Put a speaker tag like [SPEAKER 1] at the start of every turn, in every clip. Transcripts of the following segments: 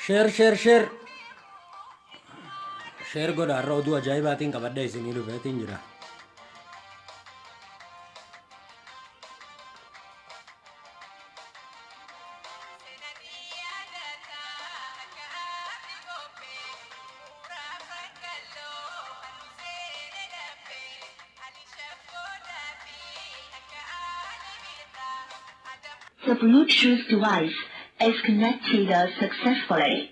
[SPEAKER 1] Share share share. Share godha har'a oduu ajaa'ibaatiin qabadhee isinii dhufeetiin jira.
[SPEAKER 2] The Bluetooth device is connected successfully.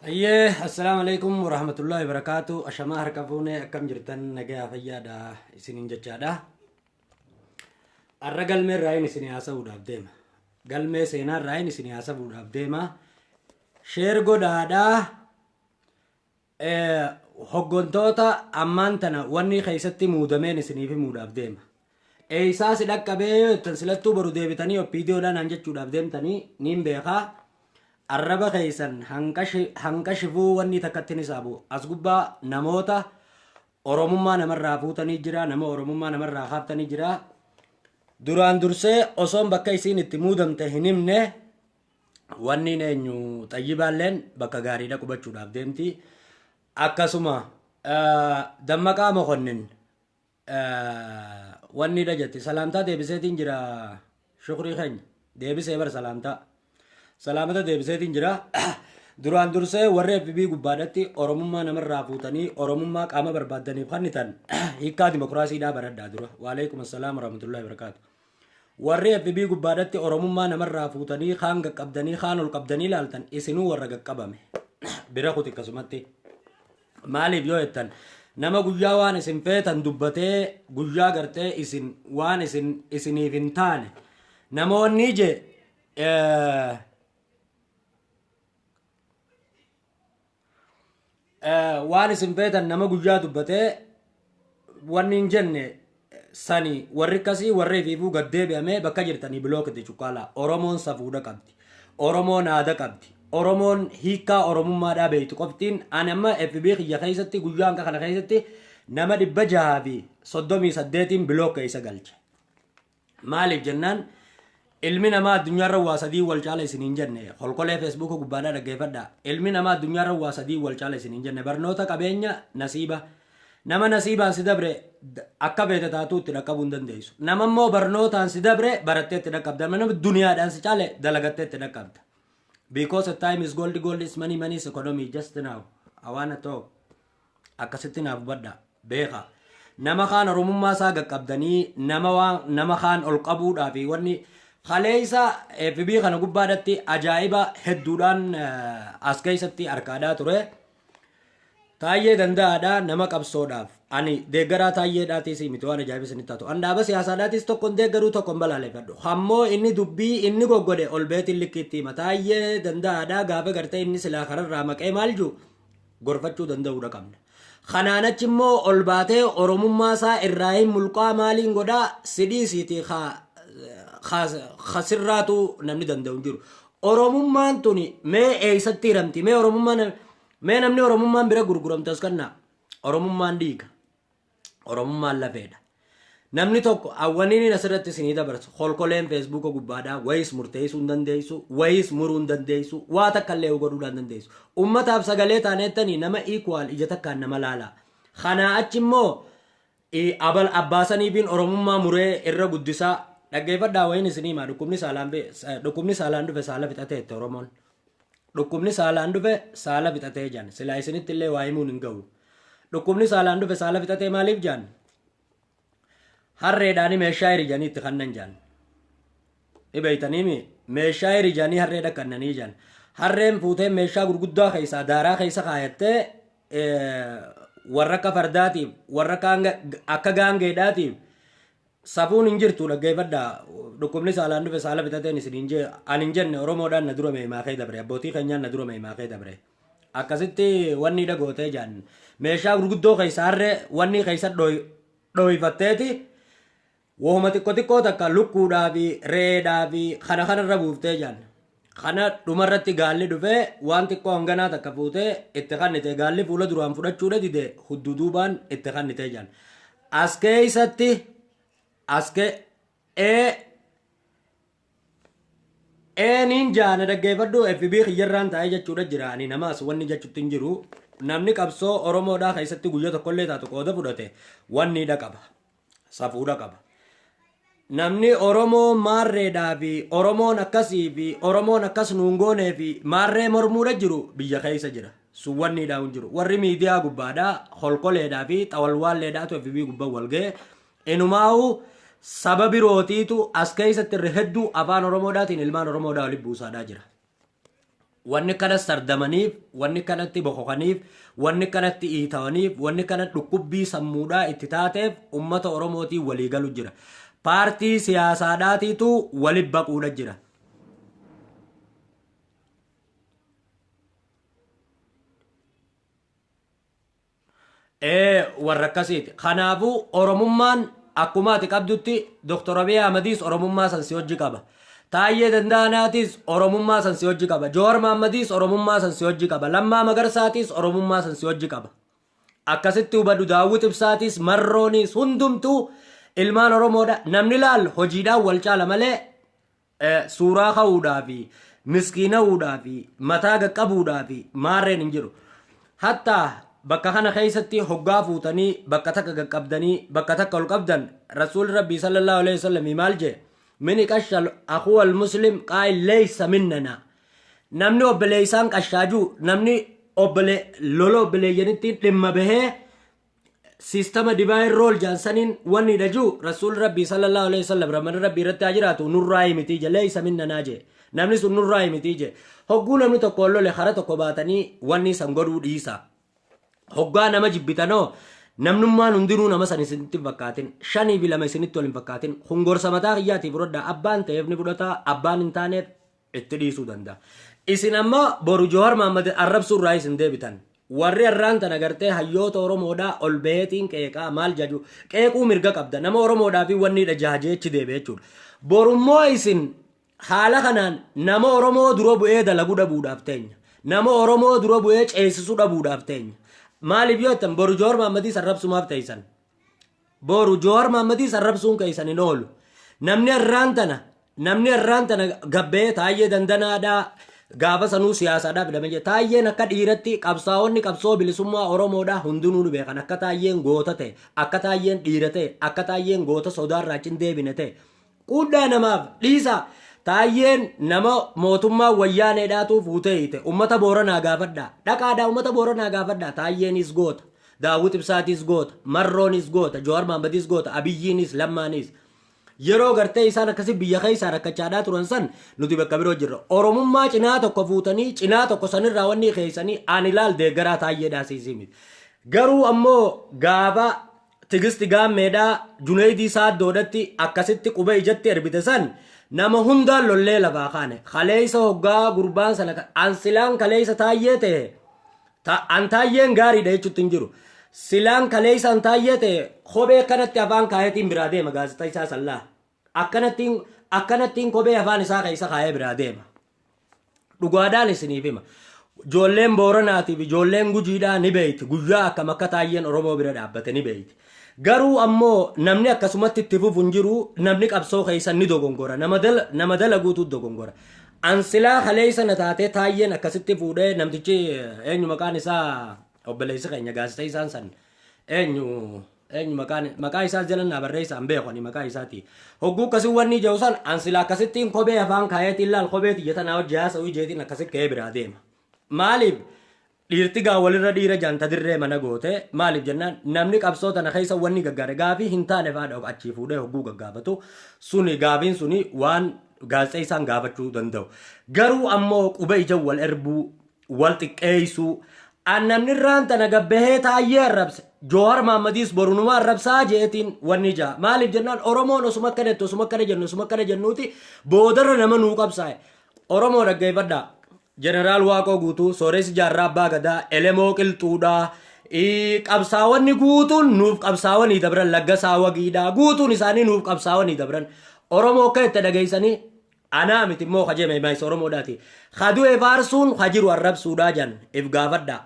[SPEAKER 1] Ayyee, assalaamu alaikum warahmatullahi wabarakaatu. Ashamaa, harka fuunee, akkam jirtan? Nagayaa, fayyaadha isiniin jechaadha. Har'a galmee irraayin isinii haasa'uudhaaf deema. Galmee seenaa irraayin isinii haasa'uudhaaf deema. Share godhaadhaa. Hoggantoota ammaan tana wanni keessatti muudameen isiniif himuudhaaf deema. Eeysaa si dhaqqabee yoo jettan, silattuu boru deebitanii OPDOdhaan naan jechuudhaaf deemtanii niin beekaa. Arraba keessan hanqa shifuu wanni takkatti ni saabu. As gubbaa namoota Oromummaa namarraa fuutanii jira, nama Oromummaa namarraa kaaftanii jira. Duraan dursee osoon bakka isiin itti muudamte hin himne, wanni eenyu Xayyibaalleen bakka gaariidha qubachuudhaaf deemti. Akkasuma Dammaqaa Mokonnin wanni dha jetti. Salaamtaa deebiseetiin jira, shukrii keenya deebisee bar, salaamtaa salaamata deebiseetiin jira. Duraan dursee warri FB gubbaadhatti Oromummaa namarraa fuutanii Oromummaa qaama barbaaddaniif kennitan, hiikkaa dimokiraasiidhaa baradhaa dura. Waalaikum assalaam warahmatullahi wabarakaatu. Warri FB gubbaadhatti Oromummaa namarraa fuutanii kaan qaqqabdanii, kaan ol qabdanii ilaaltan, isinuu warra qaqqabame bira kuti. Akkasumatti maaliif yoo jettan, nama guyyaa waan isin feetan dubbatee, guyyaa gartee isin waan isin isiniif hin taane namoonni je waan isin feetan nama guyyaa dubbatee wanni hin jenne sani, warri akkasii warri ifiifuu gad deebi'amee bakka jirtanii block itti cuqqaalaa. Oromoon safuudha qabdi. Oromoon aada qabdi. Oromoon hiikkaa Oromummaadhaa beektu qoftiin. Ani amma FB kiyya keessatti guyyaa hanga kana keessatti nama 638n block keessa galche. Maaliif jennaan, ilmi namaa addunyaarra waa sadii wal caala isin hin jenne. Holkolee Feesbuuka gubbaadhaa dhaggeeffadha. Ilmi namaa addunyaarra waa sadii wal caala isin hin jenne: barnoota, qabeenya, nasiiba. Nama nasiibaan si dabre akka feete taatuu itti dhaqqabuu hin dandeessu. Nama immoo barnootaan si dabre barattee itti dhaqqabda. Nama duniyaadhaan si caale dalagattee itti dhaqqabda. Because the time is gold, gold is money, money is economy. Just now I wanna talk. Akkasitti naaf hubadha, beeka. Nama kaan Oromummaa isaa qaqqabdanii nama waan nama kaan ol qabuudhaa fi wanni kaleessa FB kana gubbaadhatti ajaa'iba hedduudhaan as keessatti harkaadhaa ture. Taayyee Danda'aadha, nama qabsoodhaaf. Ani deeggaraa Taayyeedhaatis miti, waan ajaa'iba isinitti taatu. An dhaaba siyaasaadhaatis tokko hin deeggaruu, tokko hin balaaleffadhu. Ammoo inni dubbii inni goggodhe ol beetiin likkiitti hima. Taayyee Danda'aadha, gaafa gartee inni silaa kararraa maqee maal jiru gorfachuu danda'uudha qabna. Kanaan achi immoo ol baatee Oromummaa isaa irraa hin mulqaa, maaliin godhaa sidhii siitii sirraatu namni danda'u hin jiru. Oromummaan tuni mee eessatti hiramti? Mee Oromummaan, mee namni Oromummaan bira gurguramte as kannaa? Oromummaan dhiiga. Oromummaan lafeedha. Namni tokko awwaniin asirratti isinii dabarsu, holkoleen Feesbuuka gubbaadhaa wayis murteessuu hin dandeessu, wayis muruu hin dandeessu, waa takka illee godhuu hin dandeessu. Ummataaf sagalee taanettanii nama equal ija takkaan nama laala. Kanaa achi immoo abal abbaasaniifiin Oromummaa muree irra guddisaa, dhaggeeffadhaa, wayin isinii himaa. Dhukkubni saalaan dhufe saala fixatee itti Oromoon. Dhukkubni saalaan dhufe saala fixatee jaan. Silaa isinitti illee waa himuun hin gahu. Dhukkubni saalaan dhufe saala fixatee maaliif jaan? Harreedhaani meeshaa hirijanii itti kannan jaan. Ni beeytaniimi, meeshaa hirijanii harreedha kannanii jaan. Harreen fuutee meeshaa gurguddaa keessaa daaraa keessa kaayattee warra akka fardaatiif, warra akka gaangeedhaatiif safuun hin jirtu. Dhaggeeffadhaa, dhukkubni saalaan dhufe saala fixateen isin hin jee. Ani hin jenne, Oromoodhaan na dura meemaa dabre, abbootii keenyaan na dura meemaa dabre. Akkasitti wanni dhagootee jaan, meeshaa gurguddoo keessa harree wanni keessa dhooyfatteeti wohuma xiqqoo xiqqoo takka lukkuudhaa fi re'eedhaa fi kana kanarra buuftee jaan. Kana dhumarratti gaalli dhufee waan xiqqoo hanganaa takka fuutee itti kannite. Gaalli fuula duraan fudhachuudha dide, hudduu duubaan itti kannite jaan. As keeysatti as ke ee eeniin jaana, dhaggeeffadhu, FB kiyyarraan taa'ee jechuudha jira. Ani namaas wanni jechutti hin jiru. Namni qabsoo Oromoodhaa keessatti guyyaa tokkollee taatu qooda fudhate wanniidha qaba, safuudha qaba. Namni Oromoo maarreedhaa fi Oromoon akkasii fi Oromoon akkas nuun goonee fi maarree mormuudha jiru biyya keessa jira. Sun wanniidhaa hin jiru. Warri miidiyaa gubbaadhaa holkoleedhaa fi xawalwaalleedhaatu FB gubbaa wal ga'e. Inumaa'u saba birootiitu as keessatti irra hedduu afaan Oromoodhaatiin ilmaan Oromoodhaa walitti buusaadhaa jira. Wanni kana sardamaniif, wanni kanatti bokokaniif, wanni kanatti iitawaniif, wanni kana dhukkubbii sammuudhaa itti taateef ummata Oromootiin walii galu jira. Paartii siyaasaadhaatiitu wali baquudha jira. Ee, warra akkasiiti. Kanaafuu Oromummaan akkuma ati qabdutti Dr. Abiy Ahmediis Oromummaa san si hojji qaba. Taayyee Danda'anaatis Oromummaa san si hojji qaba. Jowaar Mahaammadiis Oromummaa san si hojji qaba. Lammaa Magarsaatis Oromummaa san si hojji qaba. Akkasitti hubadhu. Daawwit Ibsaatis, Marroonis, hundumtuu ilmaan Oromoodha. Namni laal hojiidhaan wal caala malee suuraa ka'uudhaa fi miskiina'uudhaa fi mataa qaqqabuudhaa fi maarreen hin jiru. Hattaa bakka kana keessatti hoggaa fuutanii bakka takka qaqqabdanii bakka takka ol qabdan, Rasuulli Rabbii sallallahu alaihi wasallam maal jee? Mini qashal akhuwal muslim qaa'il laysa minnana. Namni obboleessaan qashaajuu, namni obbole lola obboleeyyanitti dhimma bahee siistama divine role jaansaniin wanni dha jiru, Rasuulli Rabbii sallallahu alaihi wasallam, rahmanni Rabbii irratti haa jiraatu, nurraa himitii je, laysa minnanaa je, namni sun nurraa himitii je. Hogguu namni tokko lole kara tokko baatanii wanni san godhuu dhiisa. Hoggaa nama jibbitanoo namnummaan hundinuu nama san isinitti hin fakkaatin, shanii fi lama isinitti wal hin fakkaatin. Kun gorsa mataa kiyyaatii fudhadha. Abbaan ta'eef ni fudhata, abbaan hin taaneef itti dhiisuu danda'a. Isin amma boru Jowaar Mahaammad arrabsuu irraa isin deebitan. Warri har'aan tana gartee hayyoota Oromoodhaa ol baheetiin qeeqaa maal jaju, qeequu mirga qabda. Nama Oromoodhaa fi wanni dha jahajeechi deebi'e jechuudha. Borummoo isin haala kanaan nama Oromoo dura bu'ee dalagu dhabuudhaaf teenya. Nama Oromoo dura bu'ee ceesisuu dhabuudhaaf teenya. Maaliif yoo jettan, boru Jowaar Mahaammadiis arrabsumaaf teessan. Boru Jowaar Mahaammadiis arrabsuun keessan hin oolu. Namni har'aan tana gabbee Taayyee Dandanaadhaa gaafa sanuu siyaasaadhaaf hidhame jira. Taayyeen akka dhiiratti, qabsaa'onni qabsoo bilisummaa Oromoodhaa hundinuu ni beekan. Akka Taayyeen goota ta'e, akka Taayyeen dhiira ta'e, akka Taayyeen goota sodaarraa achi hin deebine ta'e. Quudhaa namaaf dhiisa. Taayyeen nama mootummaa wayyaaneedhaatu fuutee hiite. Uummata Booranaa gaafadhaa. Dhaqaadhaa uummata Booranaa gaafadhaa. Taayyeenis goota. Daawwit Ibsaatis goota. Marroonis goota. Jowaar Mahaammadiis goota. Abiyyiinis, Lammaanis. Yeroo gartee isaan akkasii biyya keessaa rakkachaadhaa turan san nuti bakka biroo jirra. Oromummaa cinaa tokko fuutanii cinaa tokko sanirraa wanni keessanii ani laal deeggaraa Taayyeedhaa siisii miti. Garuu ammoo gaafa Tigisti Gaammeedhaa Juneeydii Saaddoodhatti akkasitti quba ijatti erbite san nama hundaan lollee lafaa kaane. Kaleessa hoggaa gurbaan sana an silaan kaleessa Taayyee ta'e, an Taayyeen gaariidha jechuutti hin jiru. Silaan kaleessa an Taayyee ta'e kophee akkanatti afaan kaayetiin biraa deema gaazexaa isaa sallaa. Akkanattiin kophee afaan isaa keessa kaayee biraa deema. Dhugaadhaan isiniif hima. Ijoolleen Booranaatiif ijoolleen Gujiidhaa ni beeyti. Guyyaa akkam akka Taayyeen Oromoo bira dhaabbate ni beeyti. Garuu ammoo namni akkasumatti itti fufu hin jiru. Namni qabsoo keessa ni dogongora. Nama dalaguutu dogongora. An silaa kaleessa na taatee Taayyeen akkasitti fuudhee namtichi eenyu maqaan isaa, obboleessi keenya gaazexaa isaan san eenyu maqaa isaa jala naa barreessa, an beeku ani maqaa isaati. Hogguu akkasii wanni jiru san an sila akkasittiin kophee afaan kaayeetiin laal kophee xiyya tanaa hojii haasa'uu ijeetiin akkasitti ka'ee biraa deema. Maaliif? Dhiirti gaa walirra dhiira jaanta dirree mana goote. Maaliif jennaan, namni qabsoo tana keessa wanni gaggaare gaafii hin taane faadha achii fuudhee hogguu gaggaafatu suni gaafiin suni waan gaazexeessaan gaafachuu danda'u. Garuu ammoo quba ija wal erbuu, wal xiqqeessuu, an namni irraan tana gabbahee Taayyee arrabse Joohar Mahaammadiis borunuma arrabsaa jeetiin wanni ja'a. Maaliif jennaan, Oromoon osuma akkana jettu, osuma akkana jennu, osuma akkana jennuuti boodarra nama nuu qabsaa'e. Oromoo dhaggeeffadhaa. Jeneraal Waaqoo Guutuu, Sooressi Jaarraa Abbaa Gadaa, Elemoo Qilxuudhaa, qabsaawwanni guutuun nuuf qabsaawanii dabran, Laggasaa Wagiidhaa, guutuun isaanii nuuf qabsaawanii dabran. Oromoo akka itti dhageessanii anaa miti immoo kajeeme maayisa Oromoodhaati. Kadu'e faarsuun kajiru arrabsuudhaa jan if gaafadhaa.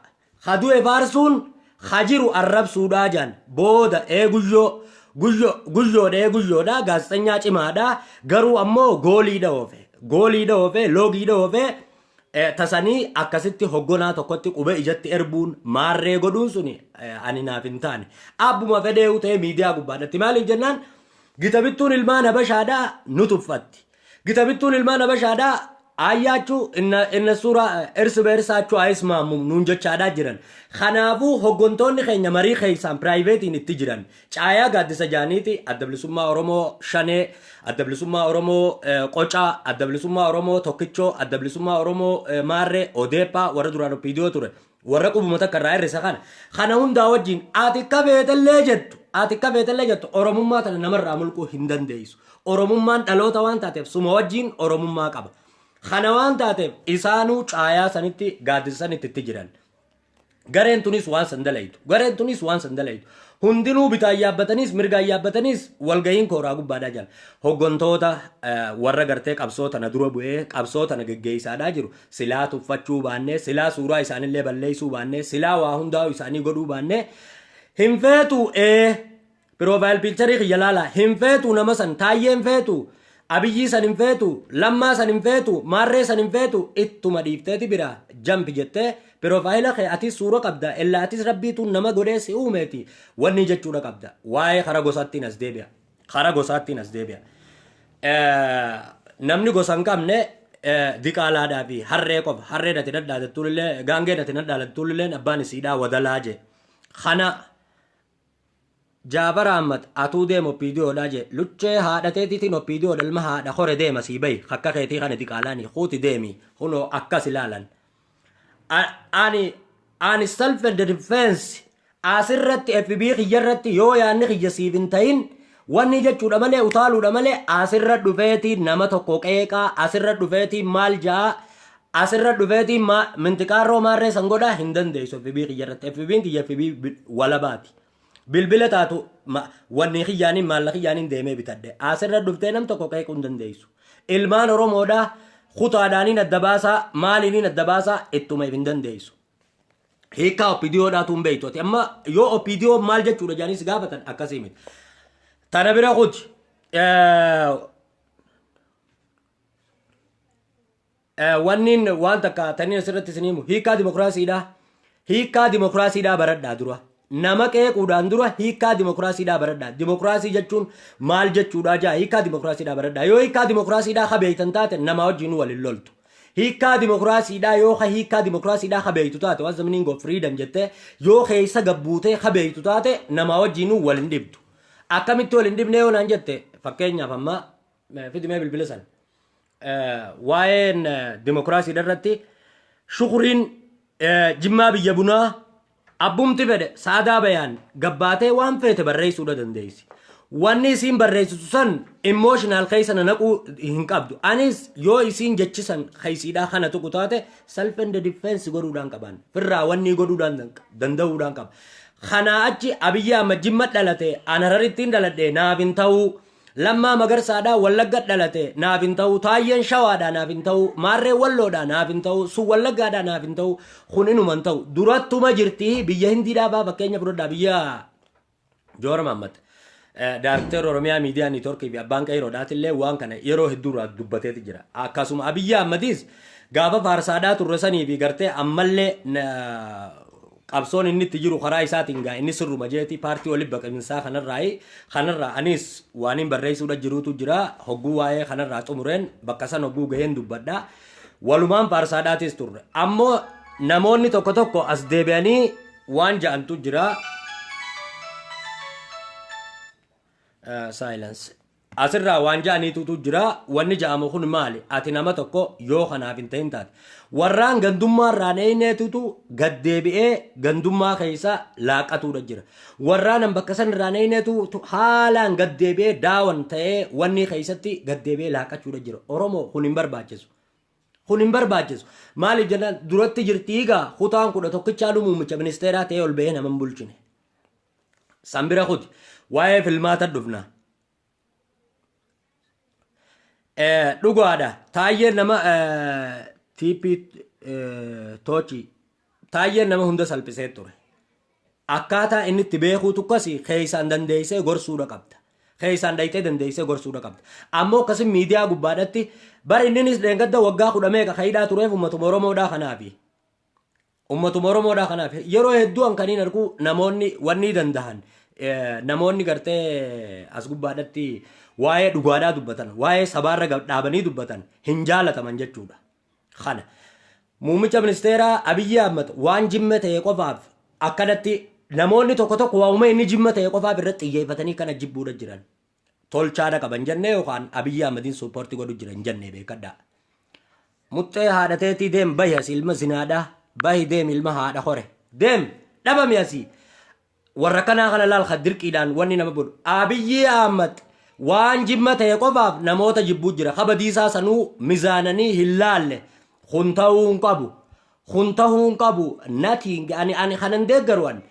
[SPEAKER 1] Kadu'e faarsuun kajiru arrabsuudhaa jan. Booda ee guyyoo guyyoo guyyoodha, ee guyyoodha, gaazexanyaa cimaadha, garuu ammoo gooliidha oofe, gooliidha oofe, loogiidha oofe. Tasanii akkasitti hoggonaa tokkotti quba ijatti erbuun maarree godhuun suni ani naaf hin taane. Abbuma fedhee'u ta'e miidiyaa gubbaadhatti. Maaliif jennaan, gita bittuun ilmaan Habashaadhaa nu tuffatti. Gita bittuun ilmaan Habashaadhaa አያችሁ እነሱ እርስ በእርሳችሁ አይስማሙም nuun jechaadhaa jiran. Kanaafuu hoggontoonni keenya marii keessaan privateiin itti jiran caayaa gaaddisa jaaniiti. Adda Bilisummaa Oromoo Shanee, Adda Bilisummaa Oromoo Qocaa, Adda Bilisummaa Oromoo Tokkichoo, Adda Bilisummaa Oromoo Maarree, Odeeppaa, warra duraan OPDO ture, warra qubuma takka irraa hir'isa kana hundaa wajjin ati akka feetellee jettu Oromummaa tana namarraa mulquu hin dandeessu. Oromummaan dhaloota waan taateef suma wajjin Oromummaa qaba. Kana waan taateef isaanuu caayaa sanitti, gaaddisa sanitti itti jiran. Gareen tunis waan san dalaytu. Gareen tunis waan san dalaytu. Hundinuu bitaan yaabbataniis mirgaan yaabbataniis walgahiin kooraa gubbaadhaa jira. Hoggantoota warra gartee qabsoo tana dura bu'ee qabsoo tana geggeessaadhaa jiru. Silaa tuffachuu baannee, silaa suuraa isaanillee balleessuu baannee, silaa waa hundaa'u isaanii godhuu baannee, hin feetu profile picture kiyya laala. Hin feetu nama san, Taayyee hin feetu. Abiyyii san hin feetu, Lammaa san hin feetu, Maarree san hin feetu, ittuma dhiifteeti bira jampi jettee profile kee atis suura qabda, illaa atis Rabbiitu nama godhee si uumeeti wanni jechuudha qabda. Waa'ee kara gosaattiin as deebi'a. Kara gosaattiin as deebi'a. Namni gosa hin qabne diqaalaadhaa fi harree qofa. Harree nati dhadhaadattuulillee, gaangee nati dhadhaadattuulillee abbaan isiidhaa wadalaa jee. Kana Jaafar Ahmad atuu deem OPDOdha jee. Luchee haadhateetiitiin OPDO ilma haadha hore deema sii bahi akka keetii kana diqaalaanii huuti deemi kunoo akkas ilaalan. Ani self defense asirratti FB kiyyarratti yoo yaanni kiyya siif hin ta'in wanni jechuudha malee, utaaluudha malee, asirra dhufeetii nama tokko qeeqaa, asirra dhufeetii maal jaa, asirra dhufeetii mintiqaarroo maarree san godhaa hin dandeessu FB kiyyarratti. FB'n kiyya FB walabaati. Bilbila taatu wanni kiyyaaniin maallaqa kiyyaaniin deemee bitadhe. Asirra dhuftee nam tokko qeequu hin dandeessu. Ilmaan Oromoodhaa kutaadhaaniin adda baasaa, maaliiniin adda baasaa ittuma hin dandeessu. Hiikkaa OPDOdhaatu hin beektu. Ati amma yoo OPDO maal jechuudha jedhanii si gaafatan akkasii miti. Tana bira kuti. Wanni waan takka taniin asirratti isin himu, hiikkaa dimokiraasiidha. Hiikkaa dimokiraasiidhaa baradhaa dura. Nama qeequudhaan dura hiikkaa dimokiraasiidhaa baradhaa. Dimokiraasii jechuun maal jechuudha jaa, hiikkaa dimokiraasiidhaa baradhaa. Yoo hiikkaa dimokiraasiidhaa kabeeytan taate nama wajjin waliin loltu. Hiikkaa dimokiraasiidhaa yoo ka hiikkaa dimokiraasiidhaa kabeeytu taate, what's the meaning of freedom jettee yoo keessa gabbuutee kabeeytu taate, nama wajjin waliin dhibdu. Akkamitti waliin dhibnee yoo naan jette, fakkeenyaaf amma fidimee bilbila sana. Waa'een dimokiraasiidha irratti Shukuriin Jimmaa biyya bunaa abbumti fedhe saadaa bayaan gabbaatee waan feete barreessuudha dandeessi. Wanni isiin barreessitu san emotional keessa na naquu hin qabdu. Anis yoo isiin jechisan keessiidhaa kana tuqu taate self and defense godhuudhaan qaban. Firraa wanni godhuudhaan danda'uudhaan qaba. Kanaa achi Abiyyi Ahmad Jimma dhalate, an Hararittiin dhaladhe, naaf hin ta'uu. Lammaa Magarsaadhaa Wallagga dhalate, naaf hin ta'u. Taayyeen Shawaadhaa, naaf hin ta'u. Maarree Walloodhaa, naaf hin ta'u. Sun Wallaggaadhaa, naaf hin ta'u. Kun inuma hin ta'u. Durattuma jirti biyya Hindiidhaa fa'aa fakkeenya fudhadhaa, biyya Joora Mahammad. Director Oromiyaa Miidiyaa Networkii fi abbaan qeeroodhaatillee waan kana yeroo hedduu irraa dubbateeti jira. Akkasuma Abiyyi Ahmadis gaafa faarsaadhaa turre sanii fi gartee ammallee qabsoon inni itti jiru karaa isaatiin gaa inni sirruma jeeti paartii waliin baqinsaa kanarraa anis waan hin barreessuudha jiruutu jira. Hogguu waa'ee kanarraa xumureen bakka san hogguu gaheen dubbadha. Walumaan faarsaadhaatis turre. Ammoo namoonni tokko tokko as deebi'anii waan ja'antu jira. Silence. Asirraa waan ja'aniitutu jira. Wanni ja'amu kun maali? Ati nama tokko yoo kanaaf hin ta'in taate. Warraan gandummaa irraa neeyneetutu gad deebi'ee gandummaa keessa laaqatuudha jira. Warraan bakka san irraa neeyneetu haalaan gad deebi'ee daawan ta'ee wanni keessatti gad deebi'ee laaqachuudha jira. Oromoo, kun hin barbaachisu. Kun hin barbaachisu. Maaliif jennaan, duratti jirti egaa kutaan 11chaa muummicha ministeeraa ta'ee ol ba'ee nama hin bulchine. San bira kuti waa'ee filmaata dhufna. Dhugaadha. Taayyeen nama TP Toochi, Taayyeen nama hunda salphisee ture. Akkaataa inni itti beekuu tukkasi keessaan dandeessee gorsuudha qabda. Keessaan dhayitee dandeessee gorsuudha qabda. Ammoo akkasin miidiyaa gubbaadhatti bara inninis dheengadda waggaa 10 meeqa kayiidhaa tureef uummatuma Oromoodhaa kanaafi. Uummatuma Oromoodhaa kanaaf yeroo hedduu an kaniin arguu namoonni wanni dandahan, namoonni gartee as gubbaadhatti waa'ee dhugaadhaa dubbatan, waa'ee sabaarra dhaabanii dubbatan hin jaalataman jechuudha. Kana muummicha ministeeraa Abiyyi Ahmad waan Jimma ta'e qofaaf akkanatti namoonni tokko tokko waa'uma inni Jimma ta'e qofaaf irratti xiyyeeffatanii kana jibbuudha jiran. Tolchaadha qaban jennee yookaan Abiyyi Ahmadiin support godhu jiran jennee beekadhaa. Muxxee haadha teetii deem, bahi asii, ilma zinaadhaa, bahi deem, ilma haadha hore deem, dhabami asii. Warra kanaa kana laal, kan dirqiidhaan wanni nama godhu. Abiyyi Ahmad waan Jimma ta'e qofaaf namoota jibbuu jira. Kabadiisaa sanuu mizaananii hin laalle. Kun ta'uu hin qabu. Kun ta'uu hin qabu. Nothing. Ani kanan deeggaru ani.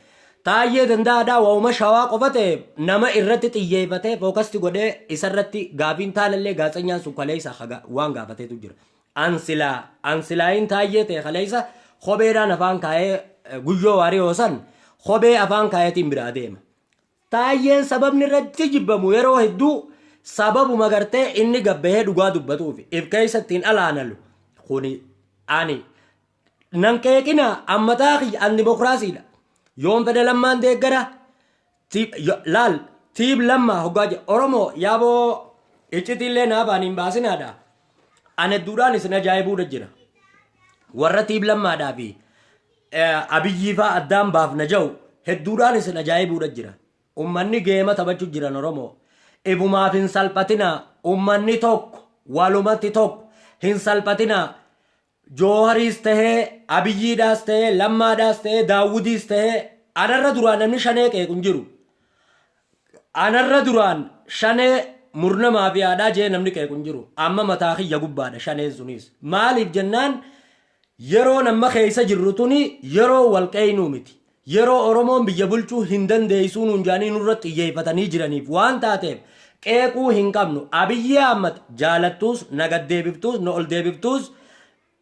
[SPEAKER 1] Taayyee Danda'aadhaa waa'uma Shawaa qofa ta'e nama irratti xiyyeeffatee focus godhee isarratti gaafiin taanallee gaazexenyaan sun kaleessa waan gaafateetu jira. Ansilaayin Taayyee ta'e kaleessa kopheedhaan afaan kaa'ee, guyyoo waarii hoosan kophee afaan kaayeetiin biraa deema. Taayyeen sababni irratti jibbamu yeroo hedduu sababuma gartee inni gabbahee dhugaa dubbatuufi if keessa ittiin alaanalu. Kuni ani nan qeeqina, ammataa kiyya, an dimokiraasiidha. Yoon fedhe Lammaan deeggara, laal, Team Lammaa hoggaa jedha. Oromoo yaaboo iccitiillee naafaan hin baasinaadha. An hedduudhaan isin ajaa'ibuudha jira. Warra Team Lammaadhaa fi Abiyyii faa addaan baafna ja'u hedduudhaan isin ajaa'ibuudha jira. Ummanni game taphachuu jiran Oromoo. Ifumaaf hin salphatinaa. Ummanni tokko walumatti tokko hin salphatinaa. Joohariis tahee, Abiyyiidhaas tahee, Lammaadhaas tahee, Daawudiis tahee, anarra duraan namni Shanee qeequ hin jiru. Anarra duraan Shanee murna maafiyaadhaa jee namni qeequ hin jiru. Amma mataa kiyya gubbaadha Shaneen sunis. Maaliif jennaan, yeroo nama keessa jirru tuni yeroo wal qeeynuu miti. Yeroo Oromoon biyya bulchuu hin dandeessuu nuun jaanii nurratti xiyyeeffatanii jiraniif waan taateef qeequu hin qabnu. Abiyyi Ahmad jaalattuus, na gaddeebiftuus, na ol deebiftuus,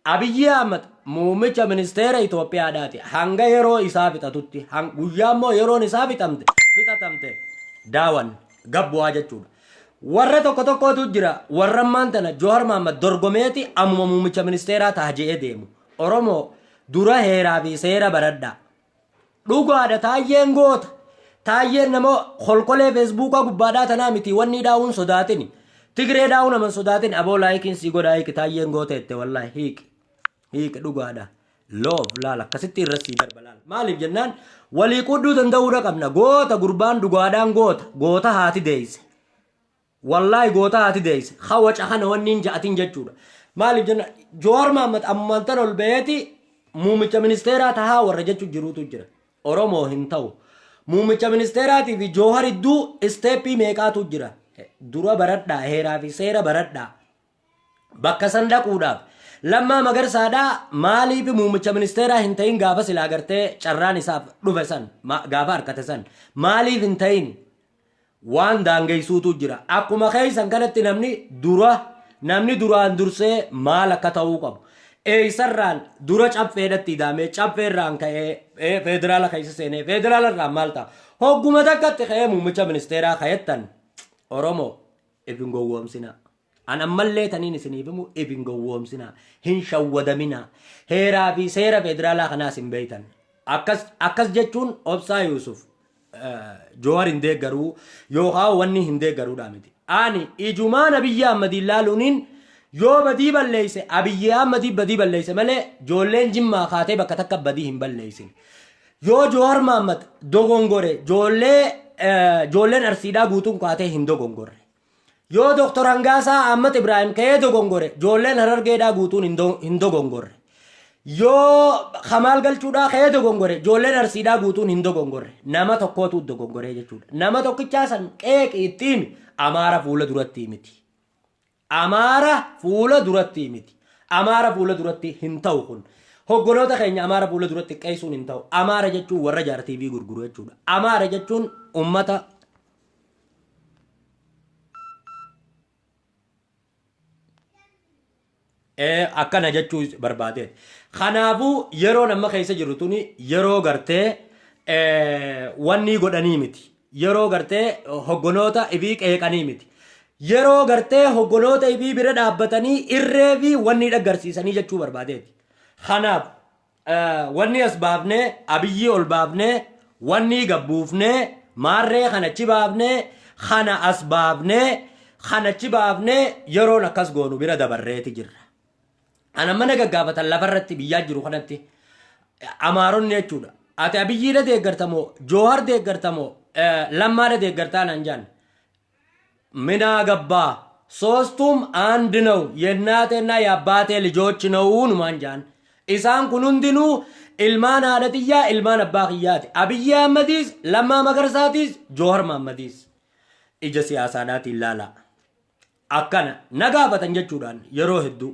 [SPEAKER 1] Abiyyi Ahmad muummicha ministeera Itoophiyaadhaati. Hanga yeroo isaa fixatutti, guyyaa immoo yeroon isaa fixatamte daawan gabbu'aa jechuudha. Warra tokko tokkotu jira, warra ammaan tana Johaar Mahammad dorgomeeti ammuma muummicha ministeeraa ta'a je'ee deemu. Oromoo, dura heeraa fi seera baradhaa. Dhugaadha, Taayyeen goota. Taayyeen nama kolkolee Feesbuukaa gubbaadhaa tanaa miti, wanni dhaa'uun sodaatini. Tigree dhaa'uun naman sodaatin. Aboo, likeiin sii godhaa, hiiki, Taayyeen goota jette, wallaahi hiiki. Hiiki, dhugaadha. Loof laal, akkasitti irra sii darba laal. Maaliif jennaan, walii qudduu danda'uudha qabna. Goota gurbaan, dhugaadhaan goota. Goota haati deeyse. Wallaahi goota haati deeyse. Hawaca kana wanni hin ja'atin jechuudha. Maaliif jenna, Jowaar Mahammad ammaan tan ol ba'eeti muummicha ministeeraa tahaa warra jechu jiruutu jira. Oromoo, hin ta'u. Muummicha ministeeraatii fi Joohar idduu step meeqaatu jira. Dura baradhaa, heeraa fi seera baradhaa. Bakka san dhaquudhaaf. Lammaa Magarsaadhaa maaliif muummicha ministeeraa hin ta'in gaafa silaa gartee carraan isaaf dhufe san, gaafa harkate san maaliif hin ta'in? Waan daangeysuutu jira. Akkuma keessan kanatti namni duraan dursee maal akka ta'uu qabu. Eessarraan dura Caffeedhatti idaamee, Caffeerraan ka'ee federaala keessa seenee, federaalarraan maal ta'a? Hogguma takkatti ka'ee muummicha ministeeraa ka'ettan, Oromoo, if hin gowwoomsinaa. An ammallee taniin isiniif himu, if hin gowwoomsinaa. Hin shawwadaminaa. Heeraa fi seera federaalaa kanaas hin beektan. Akkas jechuun Obsaa Yuusuf Joowar hin deeggaruu yookaan wanni hin deeggaruudha miti. Ani ijumaan Abiyyi Ahmadiin laaluuniin yoo badii balleeyse, Abiyyi Ahmadii badii balleeyse malee ijoolleen Jimmaa kaatee bakka takka badii hin balleeysin. Yoo Joowar Mahammad dogongore, ijoolleen Arsiidhaa guutuun kaatee hin dogongorre. Yoo Dr. Hangaasaa Ahmad Ibrahim ka'ee dogongore, ijoolleen Harargeedhaa guutuun hin dogongorre. Yoo Kamaal Galchuudhaa ka'ee dogongore, ijoolleen Arsiidhaa guutuun hin dogongorre. Nama tokkootu dogongoree jechuudha. Nama tokkichaa san qeeqi, itti himi. Amaara fuula duratti miti. Amaara fuula duratti miti. Amaara fuula duratti hin ta'u kun. Hogganoota keenya Amaara fuula duratti qeessuun hin ta'u. Amaara jechuun warra jaartii fi gurguru jechuudha. Amaara jechuun ummata akkana jechuu barbaadeet. Kanaafuu yeroon amma keessa jirru tuni yeroo gartee wanni godhanii miti. Yeroo gartee hogganoota ifii qeeqanii miti. Yeroo gartee hogganoota ifii bira dhaabbatanii irree fi wanni dhaggarsiisanii jechuu barbaadeeti. Kanaaf wanni as baafnee, Abiyyii ol baafnee, wanni gabbuufnee, maarree kanachi baafnee, kana as baafnee, kanachi baafnee, yeroon akkas goonu bira dabarreeti jirra. Ana mana gaggaafatan lafarratti biyyaa jiru kanatti Amaaronni jechuudha. Ati Abiyyiidha deeggartamoo, Joohar deeggartamoo, Lammaadha deeggartaa naan jaan. ምን አገባ፣ ሶስቱም አንድ ነው፣ የእናቴና የአባቴ ልጆች ነው numaan jaan. Isaan kun hundinuu ilmaan haadha xiyyaa, ilmaan abbaa kiyyaati. Abiyyi Ahmadiis, Lammaa Magarsaatiis, Joohar Mahaammadiis. Ija siyaasaadhaatiin ilaala. Akkana na gaafatan jechuudhaan yeroo hedduu.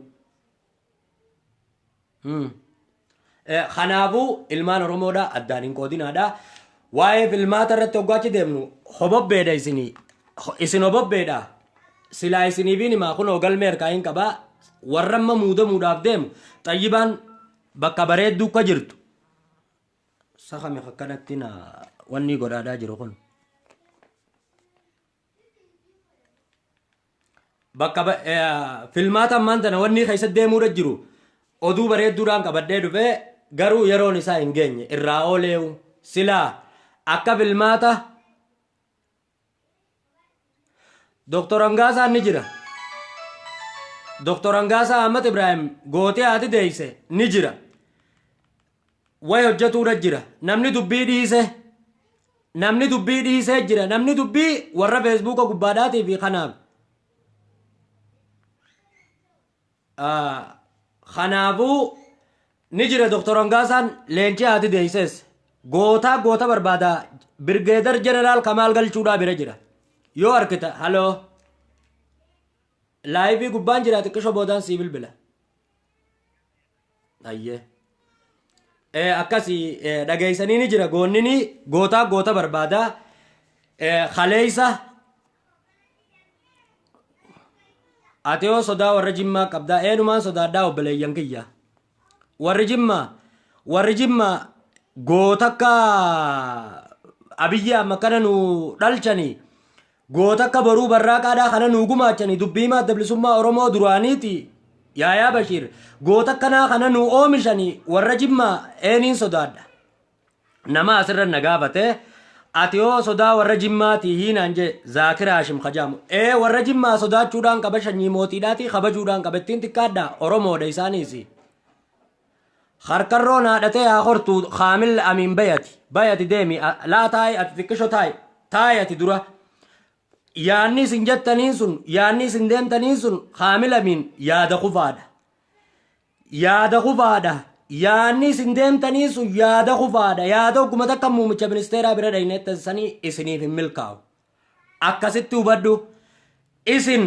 [SPEAKER 1] Kanaafuu ilmaan Oromoodha addaan hin qoodinaadha. Waa'ee filmaata irratti hoggaachi deemnu hobobbeedha isinii. Isin hobobbeedha. Silaa isiniifiin himaa, kunoo galmee harkaa hin qabaa. Warra amma muudamuudhaaf deemu xayyibaan bakka bareedduu akka jirtu. Sakame akkanatti na wanni godhaadhaa jiru kun. Bakka filmaata ammaan tana wanni keessa deemuudha jiru oduu bareedduudhaan qabadhee dhufee, garuu yeroon isaa hin geenye, irraa ooleewu. Silaa akka filmaata Doktor Angaasaan ni jira. Doktor Angaasaa Ahmad Ibrahim gootee haati deeyse ni jira. Way hojjetuudha jira. Namni dubbii dhiise. Namni dubbii dhiisee jira. Namni dubbii warra Feesbuuka gubbaadhaatii fi kanaaf. Kanaafuu ni jira Doktor Angaasaan leencii haati deeyses. Gootaa goota barbaada, Birgeedar Jeneraal Kamaal Galchuudhaa bira jira. Yoo arkita haloo. Live gubbaan jira, xiqqisho boodaan sii bilbila. Ayyee. Akkasii dhageessanii ni jira, goonnini gootaa goota barbaada. Kaleessa ati yoo sodaa warra Jimmaa qabdaa, eenyumaan sodaadhaa obboleeyyan kiyya. Warri Jimmaa goota akka Abiyyi amma kana nu dhalchanii, goota akka Boruu Barraaqaadhaa kana nu gumaachanii, dubbii Madda Bilisummaa Oromoo duraaniiti Yaayaa Bashiir, goota akkanaa kana nu oomishanii, warra Jimmaa eeniin sodaadha. Nama asirra na gaafate, ati yoo sodaa warra Jimmaatii hiinaan jee, Zaakir Haashim kajaamu. Ee, warra Jimmaa sodaachuudhaan qaba, sanyii mootiidhaatii kabajuudhaan qaba, ittiin xiqqaadhaa, Oromoodha isaaniis. Harkarroo naadhatee haa hortu. Kaamil Amiin, bayati bayati, deemi, laa, taa'i, ati xiqqisho taa'i, taa'i ati dura. Yaanni isin jettaniin sun, yaanni isin deemtaniin sun, Kaamil Amiin, yaada kufaadha. Yaada kufaadha. Yaanni isin deemtanii sun yaada kufaadha. Yaada ogguma takka muummicha ministeeraa bira dhayneettan sanii isiniif hin milkaa'u. Akkasitti hubadhu. Isin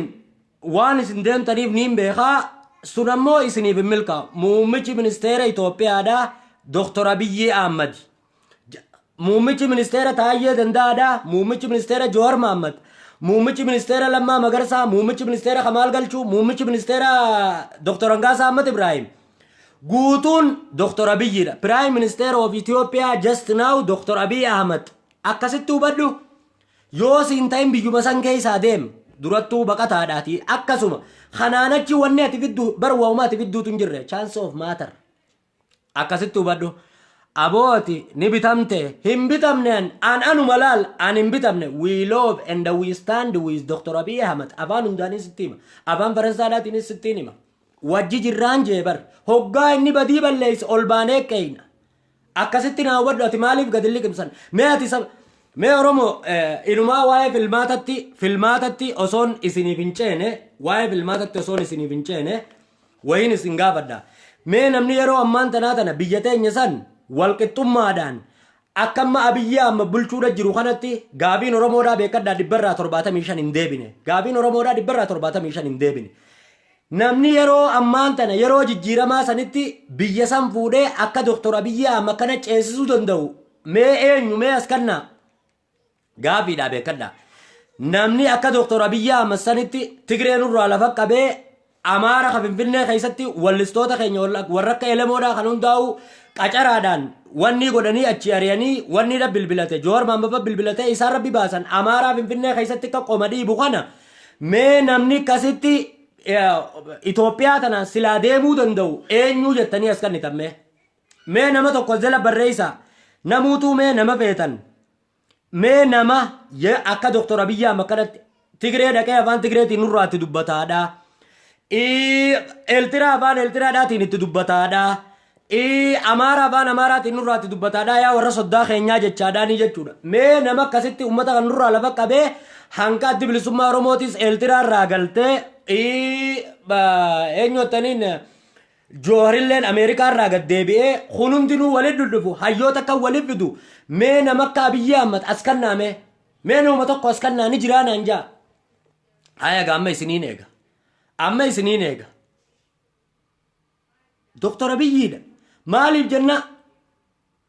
[SPEAKER 1] waan isin deemtaniif niin beekaa, sun ammoo isiniif hin milkaa'u. Muummichi ministeera Itoophiyaadha Doktor Abiyyi Ahmad. Muummichi ministeera Taayyee Danda'aadha. Muummichi ministeera Jowaar Mahaammad. Muummichi ministeera Lammaa Magarsaa. Muummichi ministeera Kamaal Galchuu. Muummichi ministeera Doktor Angaasaa Ahmad Ibrahim. Guutuun Doktor Abiyyiidha. Prime Minister of Ethiopia just now Doktor Abiy Ahmad. Akkasitti hubadhu. Yoo siin ta'in biyyuma san keessaa deem. Durattuu baqataadhaati. Akkasuma kanaan achi wanni ati fiddu bar waa'uma ati fidduutu hin jirre. Chance of matter. Akkasitti hubadhu. Abooti ni bitamte, hin bitamne. An anuma laal, an hin bitamne. We love and we stand with Dr. Abiy Ahmed. Afaan hundaanis sitti hima. Afaan Faransaadhaatiinis sitti hima. Wajji jirraan jee bar. Hoggaa inni badii balleesse ol baanee qeeyna. Akkasitti naa hubadhu. Ati maaliif gadi liqimsan? Mee ati sab mee Oromoo, inumaa waa'ee filmaatatti osoon isiniif hin ceene, waa'ee filmaatatti osoon isiniif hin ceene, wayiin isin gaafadha. Mee namni yeroo ammaan tanaa tana biyya teenya san walqixxummaadhaan akka amma Abiyyi amma bulchuudha jiru kanatti, gaafiin Oromoodhaa beekadhaa 75% hin deebine. Gaafiin Oromoodhaa 75% hin deebine. Namni yeroo ammaan tana yeroo jijjiiramaa sanitti biyya san fuudhee akka Doktor Abiyyi amma kana ceesisuu danda'u mee eenyu? Mee as kannaa gaafiidhaa beekadhaa. Namni akka Doktor Abiyyi Ahmad sanitti Tigree nurraa lafa qabee, Amaara ka Finfinnee keessatti wallistoota keenya warra akka Elemoodhaa kan hundaa'u qacaraadhaan wanni godhanii achi ari'anii, wanni dha bilbilate, Joowar Mahammad bilbilate, isaan rabbi baasan, Amaaraa Finfinnee keessatti akka qoma dhiibu kana, mee namni akkasitti Itoophiyaa tana silaa deemuu danda'u eenyuu jettanii as kennitan mee? Mee nama tokko jala barreessaa. Namuutuu mee nama feetan. Mee nama akka Doktor Abiyyi Ahmad kanatti Tigree dhaqee afaan Tigreetiin nurraatti dubbataadha. Eeltiraa afaan Eeltiraadhaatiin itti dubbataadha. Amaara afaan Amaaraatiin nurraa itti dubbataadha. Yaa warra soddaa keenyaa jechaadhaanii jechuudha. Mee nama akkasitti uummata kan nurraa lafa qabee hanqa addi bilisummaa Oromootis Eeltiraa irraa galtee eenyuttaniin Jooharilleen Ameerikaa irraa gad deebi'ee kun hundinuu walitti dhudhufu, hayyoota akka walitti fidu, mee nama akka Abiyyi Ahmad as kannaa, mee nama tokko as kannaa ni jiraa naan jaa. Haya gaa, amma isiniin eega. Amma isiniin eega. Doktor Abiyyiidha. Maaliif jenna?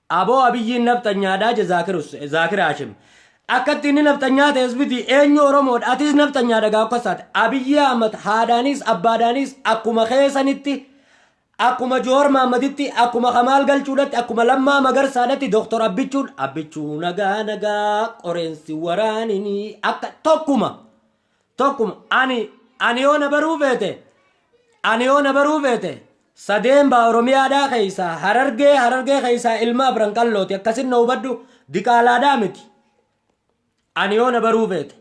[SPEAKER 1] Aboo, Abiyyiin nafxanyaadhaa je Zaakir Haashim. Akkatti inni nafxanyaa ta'es miti, eenyu Oromoodha, atis nafxanyaadha gaa akkas taate. Abiyyi Ahmad haadhaanis abbaadhaanis akkuma keessanitti, akkuma Joowar Mahaammaditti, akkuma Kamaal Galchuudhatti, akkuma Lammaa Magarsaadhatti, Doktor Abbichuun Abbichuu nagaa nagaa qoreensi waraanini akka tokkuma tokkuma. Ani yoo na baruu feete, ani yoo na baruu feete, sadeen baa Oromiyaadhaa keessaa Harargee keessaa ilma afran qallooti. Akkasin na hubadhu, diqaalaadhaa miti. Ani yoo na baruu feete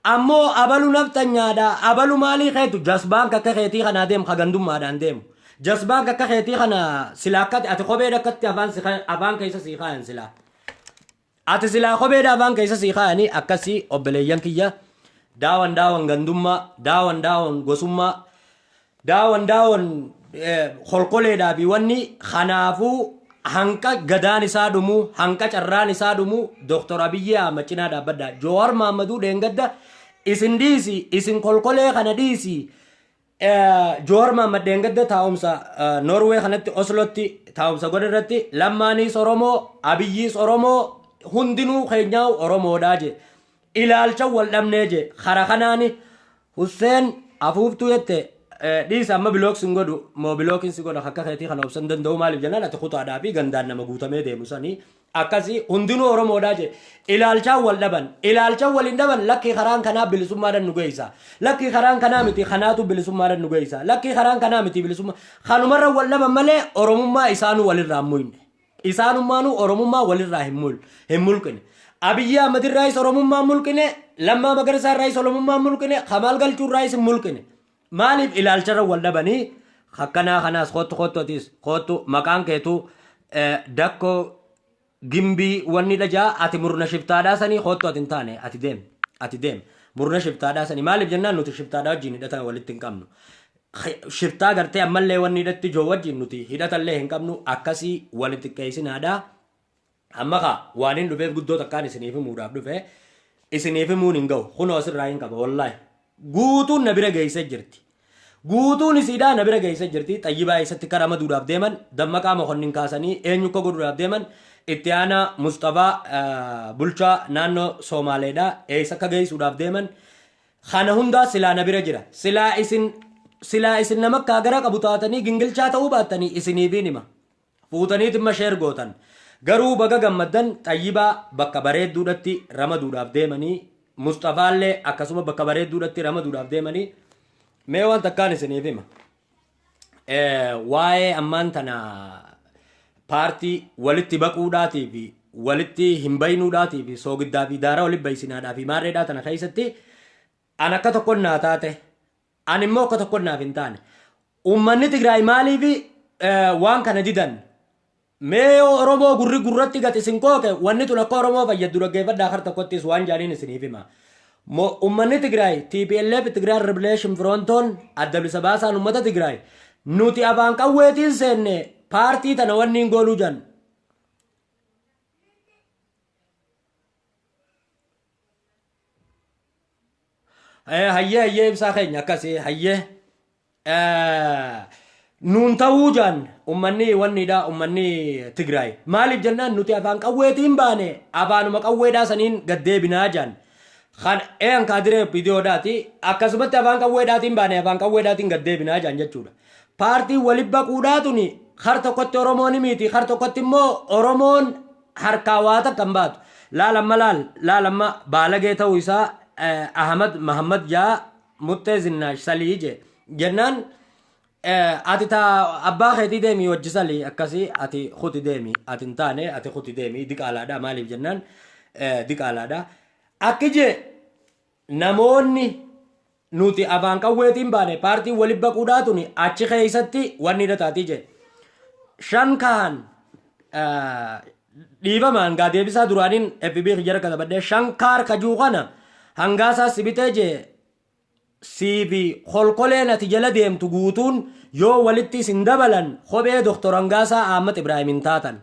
[SPEAKER 1] ammoo abalu nafxanyaadha, abalu maalii keetu jasbaan akka keetii kanaa deemu, hagandummaadhaan deemu jasbaan akka keetii kana sila akkati ati kopheedha akkatti afaan si afaan keessa sii kaayan, silaa ati silaa kopheedha afaan keessa sii kaayanii. Akkasii obboleeyyan kiyya, daawan daawan gandummaa, daawan daawan gosummaa, daawan daawan kolkoleedhaa fi wanni kanaafuu hanqa gadaan isaa dhumu, hanqa carraan isaa dhumu, Doktor Abiyyi Ahmad cinaa dhaabbadha. Joowar Mahammaduu dheengadda isin dhiisi, isin kolkolee kana dhiisi. Joowar Mahammad dheengadda taa'umsa Noorwee kanatti, Oslotti taa'umsa godhe irratti, Lammaaniis Oromoo, Abiyyiis Oromoo, hundinuu keenyaa Oromoodhaa je. Ilaalcha wal dhabnee je. Kara kanaani Husseen afuuftuu jette dhiisa, amma block sin godhu moo blockiin si godha? Akka keetii kana obsan danda'u. Maaliif jennaan, ati kutaadhaa fi gandaan nama guutamee deemu sanii. Akkasii hundinuu Oromoodhaa je. Ilaalchaan wal dhaban, ilaalchaan wal hin dhaban. Lakkii, karaan kanaa bilisummaadhaan nu geessa, lakkii, karaan kanaa miti, kanaatu bilisummaadhaan nu geessa, lakkii, karaan kanaa miti, bilisummaa kanumarra wal dhaban malee Oromummaa isaanuu walirraa hin muyne. Isaanummaanuu Oromummaa walirraa hin mulqine. Abiyyi Ahmad irraayis Oromummaa hin mulqine, Lammaa Magarsaa irraayis Oromummaa hin mulqine, Kamaal Galchuu irraayis hin mulqine. Maaliif ilaalcharra wal dhabanii? Akkanaa kanaas kottu, kottu, atis kottu, maqaan keetu dakkoo gimbii wanni dhajaa, ati murna shiftaadhaa sanii kottu, ati hin taane, ati deem, ati deem, murna shiftaadhaa sanii. Maaliif jennaan, nuti shiftaadhaa wajjin hidhata walitti hin qabnu. Shiftaa gartee ammallee wanni hidhatti ijoo wajjin nuti hidhatallee hin qabnu. Akkasii walitti xiqqeessinaadha. Amma kaa waan hin dhufeef guddoo takkaan isiniif himuudhaaf dhufe, isiniif himuun hin ga'u. Kunoo asirraa hin qaba, wallaahi. Guutuun na bira geessee jirti. Guutuun isiidhaa na bira geessee jirti. Xayyibaa eessatti akka ramaduudhaaf deeman, Dammaqaa Mokonnin kaasanii eenyu akka godhuudhaaf deeman, itti aanaa Musxafaa bulchaa naannoo Soomaaleedha. Eessa akka geessuudhaaf deeman. Kana hundaa silaa na bira jira. Silaa isin nama akka gara qabu taatanii gingilchaa ta'uu baattanii isiniifiin hima. Fuutaniit imma share gootan. Garuu baga gammaddan, Xayyibaa bakka bareedduudhatti ramaduudhaaf deemanii, Musxafaallee akkasuma bakka bareedduudhatti ramaduudhaaf deemanii. Mee waan takkaan isiniif hima. Waa'ee ammaan tana paartii walitti baquudhaatii fi walitti hin baynuudhaatii fi soogiddaa fi daara walitti baysinaadhaa fi maarreedhaa tana keessatti an akka tokkon naa taate, an immoo akka tokkon naaf hin taane. Uummanni Tigraay maaliif waan kana didan? Mee yoo Oromoo gurri gurratti gad isin kooke, wanni tun akka Oromoo fayyaddu dhaggeeffadhaa. Kar tokkottis waan jaaniin isiniif hima. Uummanni Tigraay, TPLF, Tigraay Liberation Frontoon, adda bilisa baasaan uummata Tigraay, nuti afaan qawweetiin seenne paartii tana wanni hin goonuu jan. Hayyee, hayyee, ibsaa keenya akkasii, hayyee. Nuun ta'uu jaan ummanni wannidha, ummanni Tigraay. Maaliif jennaan, nuti afaan qawweetiin baane, afaanuma qawweedhaa saniin gad deebinaa jaan. Kan een kaadiree viidiyoodhaati akkasumatti afaan qawweedhaatiin baane, afaan qawweedhaatiin gad deebinaa jaan jechuudha. Paartiin walitti baquudhaa tuni har tokkotti Oromoon miti, har tokkotti immoo Oromoon harkaa waa takka hin baatu. Laal amma, laal laal amma baalagee ta'uu isaa. Ahmad Mahammad jaa muttee Zinnaash salii je jennaan, ati ta abbaa keetii deemi wajji salii. Akkasii ati kuti deemi, ati hin taane, ati kuti deemi, diqaalaadha. Maaliif jennaan, diqaalaadha. Akki je namoonni Nuti afaan qawweetiin baane, paartiin walitti baquudhaa tuni achi keessatti wanni irra taatii jedhe. Shan kahan dhiibamaan gaa deebisaa duraaniin FB jara katabadhee shan kaar kajuu kana hangaasaa sibitee jee siifi kolkoleen ati jala deemtu guutuun yoo walitti isin dabalan kophee Dr. Hangaasaa Ahmad Ibrahim hin taatan.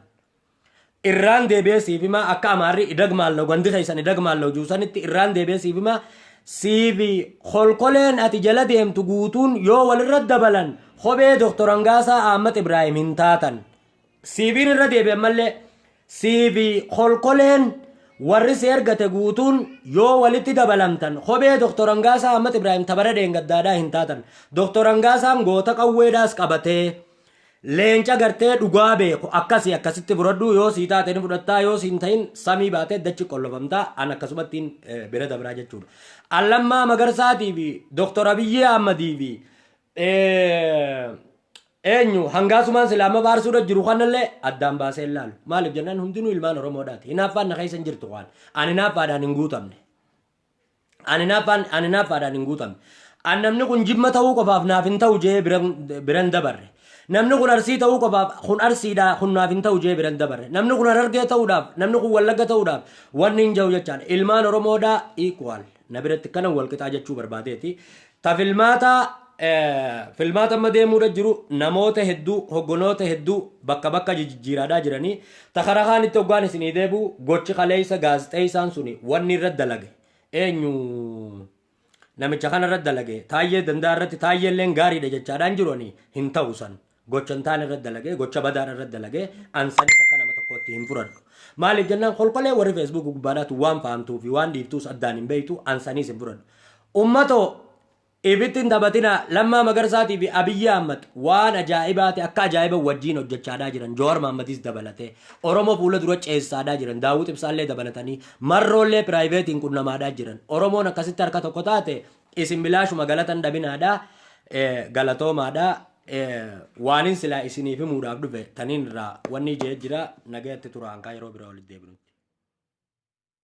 [SPEAKER 1] Irraan deebi'ee siif himaa, akka Amaarri idagmaallo gandi keessan idagmaallo juusanitti irraan deebi'ee siif himaa, siifi kolkoleen ati jala deemtu guutuun yoo walirra dabalan kophee Dr. Hangaasaa Ahmad Ibrahim hin taatan. Siifiin irra deebi'an mallee, siifi kolkoleen warri si ergate guutuun yoo walitti dabalamtan kophee Dr. Hangaasaa Ahmad Ibrahim tabara dheengaddaadhaa hin taatan. Dr. Hangaasaan goota qawweedhaas qabatee leenca gartee dhugaa beeku akkasii akkasitti fudhadhu. Yoo sii taate ni fudhattaa, yoo siin ta'in samii baatee dachi qollofamtaa, an akkasumattiin bira dabraa jechuudha. Allammaa Magarsaatii fi Dr. Abiyyi Ahmadii fi eenyu hangaasumaan silaama faarsuudha jiru kanallee addaan baasee ilaalu. Maaliif jennaan hundinuu ilmaan Oromoodhaati. Hinaaffaan na keessa hin jirtu waan. Ani hinaaffaadhaan hin guutamne. Ani hinaaffaadhaan hin guutamne. An namni kun Jimma ta'uu qofaaf naaf hin ta'u jee biran dabarre. Namni kun Arsii ta'uu qofaaf kun Arsiidha, kun naaf hin ta'u jee biran dabarre. Namni kun Harargee ta'uudhaaf, namni kun Wallagga ta'uudhaaf wanni hin jiru jechaadha. Ilmaan Oromoodhaa equal. Na biratti kana wal qixaa jechuu barbaadeeti. Ta filmaata filmaata amma deemuudha jiru namoota hedduu, hoggonoota hedduu bakka bakka jijjiiraadhaa jiranii. Ta karaa kaanitti hoggaan isinii deebi'u, gochi kaleessa gaazexeessaan suni wanni irra dalage, eenyu, namicha kana irra dalage, Taayyee Danda'a irratti, Taayyeelleen gaariidha jechaadhaan jiru, ani hin ta'u san. Gocha hin taane irra dalage, gocha badaadha irra dalage, an sanis akka nama tokkootti hin fudhadhu. Maaliif jennaan kolkolee warri Facebook gubbaadhaatu waan fahamtuu fi waan dhiiftuus addaan hin beektu, an saniis hin fudhadhu. Ummatoo, ibitti hin taphatina. Lammaa Magarsaatii fi Abiyyi Ahmad waan ajaa'ibaati akka ajaa'iba wajjiin hojjechaadhaa jiran. Jowaar Mahammadis dabalatee Oromoo fuula dura ceessaadhaa jiran. Daawwit Ibsaallee dabalatanii Marroollee privateiin qunnamaadhaa jiran. Oromoon akkasitti harka tokko taate isin bilaashuma galatan dhabinaadhaa, galatoomaadhaa. Waanin silaa isiniif himuudhaaf dhufe taniin irraa wanni ijee jira. Nagayatti tura, hanqaa yeroo biraa walitti deebinutti.